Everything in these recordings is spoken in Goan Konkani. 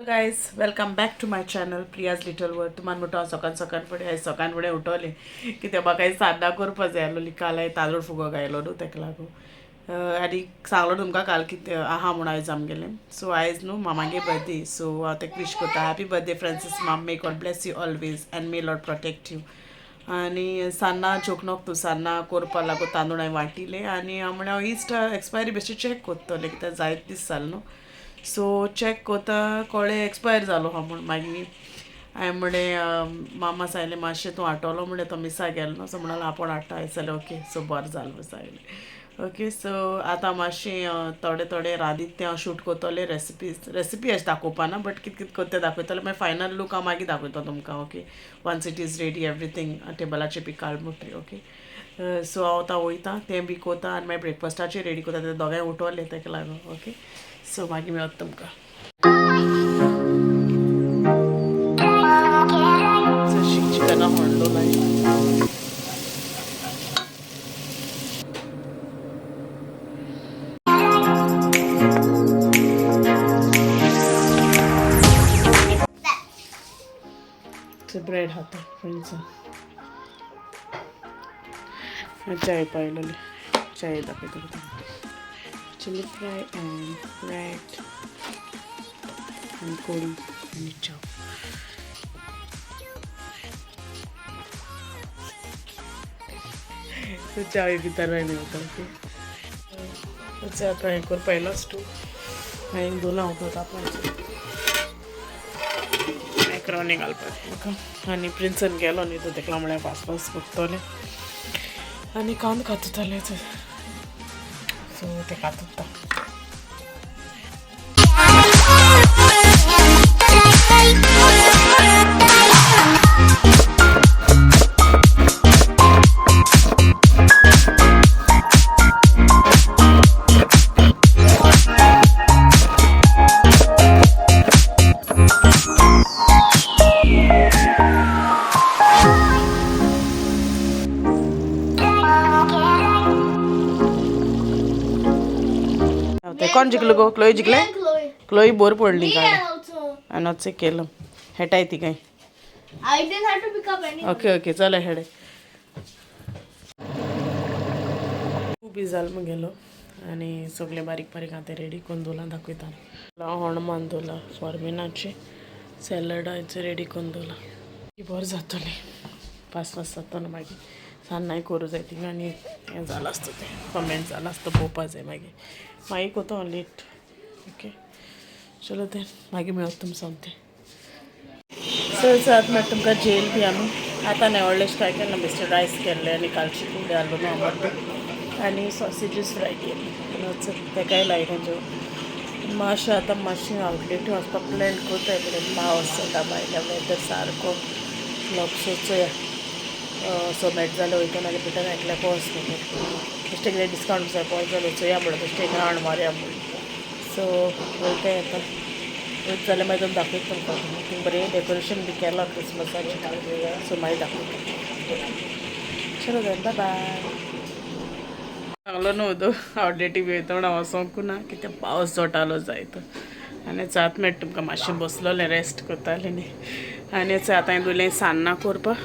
Guys, welcome back to my channel Priya's little world. तुमान म्हणटा हांव सकाळ सकाळ फुडें आयज सकाळ फुडें उठोलें कित्याक म्हाका सान्नां करपा जाय आसलोली. काल हांवें तांदूळ फुगो घायलो न्हू तेका लागून आनी सांगलो तुमकां काल कितें आहा म्हूण आयज आमगेलें. सो आयज न्हू मामागे बर्थडे, सो हांव तेका विश करता हॅपी बर्थडे फ्रांसीस माम, may God bless you always and may Lord protect you. आनी सान्नां चोकनोक तूं सान्नां करपा लागून तांदूळ हांवें वांटिले आनी हांव म्हळ्यार हांव इश्ट एक्सपायरी बेश्टे चॅक करतलें कित्याक जायत दीस जालो न्हू. सो चॅक कोता कळ्ळें एक्सपायर जालो हा म्हूण. मागीर हांवें म्हणलें मामा सांगलें मातशें तूं हाडटलो म्हणलें तो मिसा गेलो न्हू. सो म्हणलो आपूण हाडटा. हांवें सांगलें ओके, सो बरें जालें सांगलें ओके. सो आतां मातशें थोडे थोडे रांदीत तें हांव शूट करतलें. रेसिपी अशें दाखोवपा ना, बट कितें कितें करता तें दाखयतलें. मागीर फायनल लूक हांव मागीर दाखयता तुमकां. Okay, once it is ready everything टेबलाचेर बी काड म्हणटरी. ओके, सो हांव आतां वयता तें बी कोता आनी मागीर ब्रेकफास्टाचेर रेडी कोता. ते दोगांय उठवलें तेका लागून. ओके, सो मागीर मेळत तुमकां. चिकना म्हणलो मागीर ब्रेड खाता फ्रेंड्स. चाय पायलोली, चाय दाखयता तुमकां. Chilli fry and bread आनी कोडी आनी चाव. सो चाय भितर मागीर मेळटा. ओके, आतां हें करपा येयलोच तूं हांवें दोला उदक तापोवचें मॅक्रोनी घालपाक म्हाका. आनी प्रिन्सन गेलो न्ही तो तेका म्हळ्यार फास्ट फास्ट करतलें आनी कांदो काततालें. सो ते कातता. ते कोण जिखलो गो? क्लोई जिखले? क्लोई बोर पडली काय आनी अशें केलं हेटाय ती काय. I didn't have to pick up any. Okay okay, चला हेडे खूब बी जाल गेलो आनी सगळें बारीक बारीक आतां रेडी करून दवरलां दाखयता. हणमान दवरला फॉर्मिनाचें सॅलडाचें रेडी करून दवरलां. बरें जातलें फास्ट फास्ट जाता न्हू. मागीर सान्नांय करूं जाय थिंगा आनी हें जालां आसता तें कमेंट जालां आसता पळोवपा जाय. मागीर मागीर कोता हांव लेट. ओके, चलो तें मागीर मेळत तुमकां सोमतें. सो आतां मागीर तुमकां जेल बी आमी आतां न्हय व्हडलें कांय केलें ना, बेश्टें रायस केल्लें आनी कालची कुंडे आसलो न्हू आमट आनी सॉसेजीस फ्राय केली आनी तेकाय लायलें जेवण. मातशें आतां मातशें आउटलेट वचपाक प्लॅन करताय बरें. पावस जाता भायल्या वेदर सारको फ्लॉप. चोया सो मेट जाल्यार वयता नाल्यार रिटर्न एकल्याक वच न्हू. बेश्टें कितें डिस्कावंट जाय पळय जाल्यार चोया म्हणून बेश्टें एक रावंड मारया म्हणून. सो वयताय आतां. वयता जाल्यार मागीर तुमकां दाखयता तुमकां. थिंग बरें डेकोरेशन बी केलां क्रिसमसाचें. सो मागीर दाखयता. चलो then, bye बाय. सांगलो न्हू तो आवटलेटी बी वयता म्हूण हांव वचोंकू ना कित्याक पावस जोटालो जायतो. आनी सात मेळटा तुमकां. मातशें बसलोलें रेस्ट करतालें न्ही. आनी आतां हांवें दवरलें सान्नां करपाक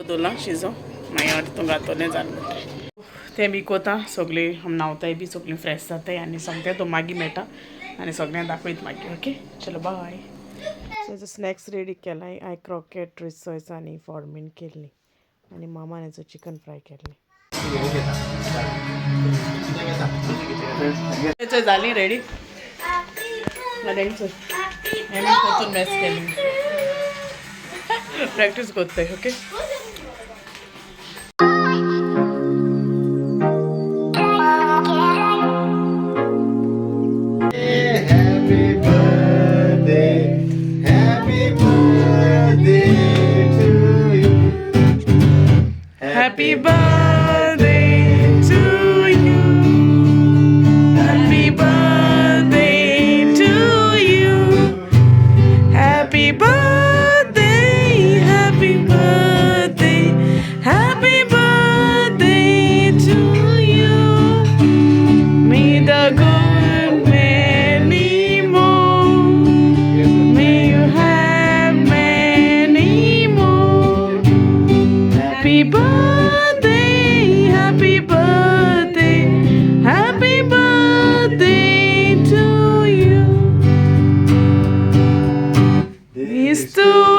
दवरलां शिजो. मागीर हांव तितून घातलें जालें म्हणटरीर तें बी कोता सगळीं आमी न्हांवताय बी सगळीं फ्रेश जाताय आनी सोमतें तो मागीर मेळटा आनी सगळ्यांक दाखयत मागीर. ओके, चलो बाय. सो स्नॅक्स रेडी केलां हांवें. क्रॉकेट रिसॉयस आनी फॉर्मीन केल्ली आनी मामान हेचो चिकन फ्राय केल्लें. जाली रेडी आनी परतून मॅस केली प्रॅक्टीस करताय. Okay, Happy birthday, happy birthday to you. Happy birthday to you. Happy birthday to you. Happy birthday, happy birthday, happy birthday to you. May the good many more.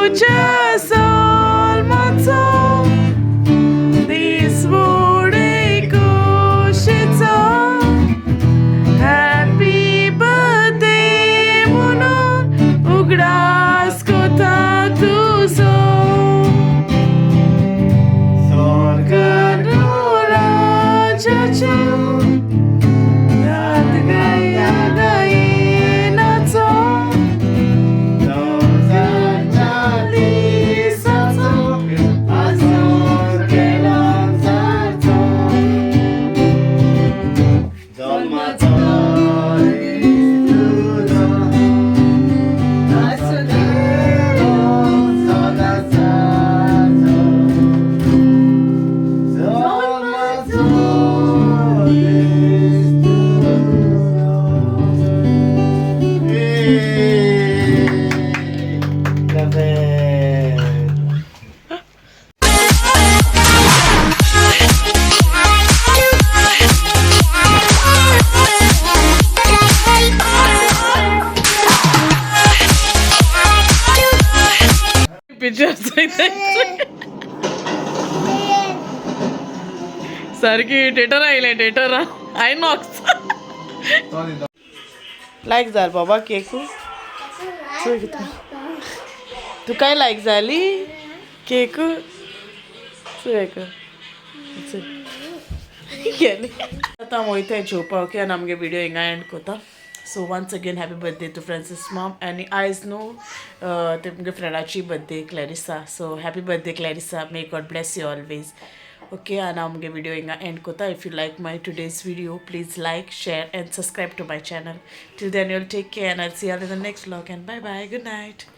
तुज्या जल्माचो दीस मोडे खोशेचो हॅपी बर्थडे म्हणून उगडास कोता तुजो स्वर्गार राजाचो रात गाया गायनाचो संवसारच्या दिसाचो आसून केला सारचो. जल्माचो दीस तुजो, आसूं केलो सदांचाचो. जल्माचो दीस तुजो. Hey! Love it. Picture सारखी थिएटर आयलें थिएटर आयनॉक्स लायक जाल बाबा केकू. तुकाय लायक जाली केक? चोय गेली. आतां वयताय जेवपा. ओके, आनी आमगे व्हिडिओ हिंगा एंड कोता. So once again happy birthday to Francis mom. आनी आयज न्हू ते मुगे फ्रेंडाची birthday, Clarissa. So happy birthday, Clarissa. May God bless you always. Okay, आनी हांव मुगे व्हिडिओ हिंगा एंड कोता. If you like my today's video, please like, share and subscribe to my channel. Till then, you'll take care and I'll see you all in the next vlog, and bye bye, good night.